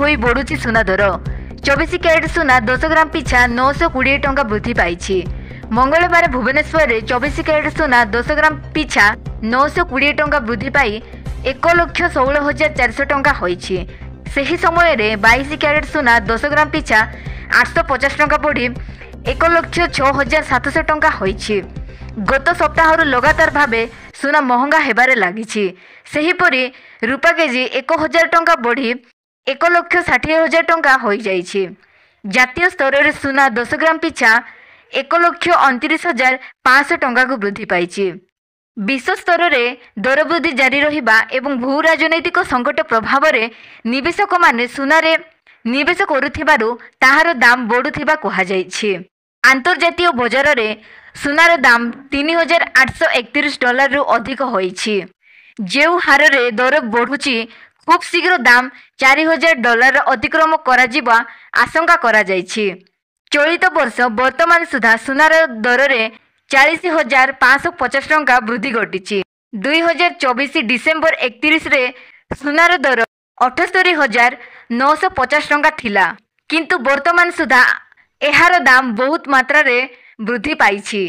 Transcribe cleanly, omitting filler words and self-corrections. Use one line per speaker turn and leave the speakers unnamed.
ହୋଇ ବଢ଼ୁଛି ସୁନା ଦର। 24 କ୍ୟାରେଟ୍ ସୁନା 10 ଗ୍ରାମ ପିଛା 920 ଟଙ୍କା ବୃଦ୍ଧି ପାଇଛି। ମଙ୍ଗଳବାର ଭୁବନେଶ୍ୱରରେ 24 କ୍ୟାରେଟ୍ ସୁନା 10 ଗ୍ରାମ ପିଛା 920 ଟଙ୍କା ବୃଦ୍ଧି ପାଇ 1,16,400 ଟଙ୍କା ହୋଇଛି। ସେହି ସମୟରେ 22 କ୍ୟାରେଟ୍ ସୁନା 10 ଗ୍ରାମ ପିଛା 850 ଟଙ୍କା ବଢ଼ି 1,06,700 ଟଙ୍କା ହୋଇଛି। ଗତ ସପ୍ତାହରୁ ଲଗାତାର ଭାବେ ସୁନା ମହଙ୍ଗା ହେବାରେ ଲାଗିଛି। ସେହିପରି ରୂପା କେଜି 1000 ଟଙ୍କା ବଢ଼ି 1,60,000 ଟଙ୍କା ହୋଇଯାଇଛି। ଜାତୀୟ ସ୍ତରରେ ସୁନା 10 ଗ୍ରାମ ପିଛା 1,29,500 ଟଙ୍କାକୁ ବୃଦ୍ଧି ପାଇଛି। ବିଶ୍ୱ ସ୍ତରରେ ଦରବୃଦ୍ଧି ଜାରି ରହିବା ଏବଂ ଭୂ ରାଜନୈତିକ ସଙ୍କଟ ପ୍ରଭାବରେ ନିବେଶକମାନେ ସୁନାରେ ନିବେଶ କରୁଥିବାରୁ ତାହାର ଦାମ ବଢ଼ୁଥିବା କୁହାଯାଇଛି। ଆନ୍ତର୍ଜାତୀୟ ବଜାରରେ ସୁନାର ଦାମ 3831 ଡଲାରରୁ ଅଧିକ ହୋଇଛି। ଯେଉଁ ହାରରେ ଦର ବଢ଼ୁଛି, ଖୁବ୍ ଶୀଘ୍ର ଦାମ 4000 ଡଲାର ଅତିକ୍ରମ କରାଯିବା ଆଶଙ୍କା କରାଯାଇଛି। ଚଳିତ ବର୍ଷ ବର୍ତ୍ତମାନ ସୁଦ୍ଧା ସୁନାର ଦରରେ 40,550 ଟଙ୍କା ବୃଦ୍ଧି ଘଟିଛି। 2024 ଡିସେମ୍ବର 31ରେ ସୁନାର ଦର 78,950 ଟଙ୍କା ଥିଲା, କିନ୍ତୁ ବର୍ତ୍ତମାନ ସୁଦ୍ଧା ଏହାର ଦାମ ବହୁତ ମାତ୍ରାରେ ବୃଦ୍ଧି ପାଇଛି।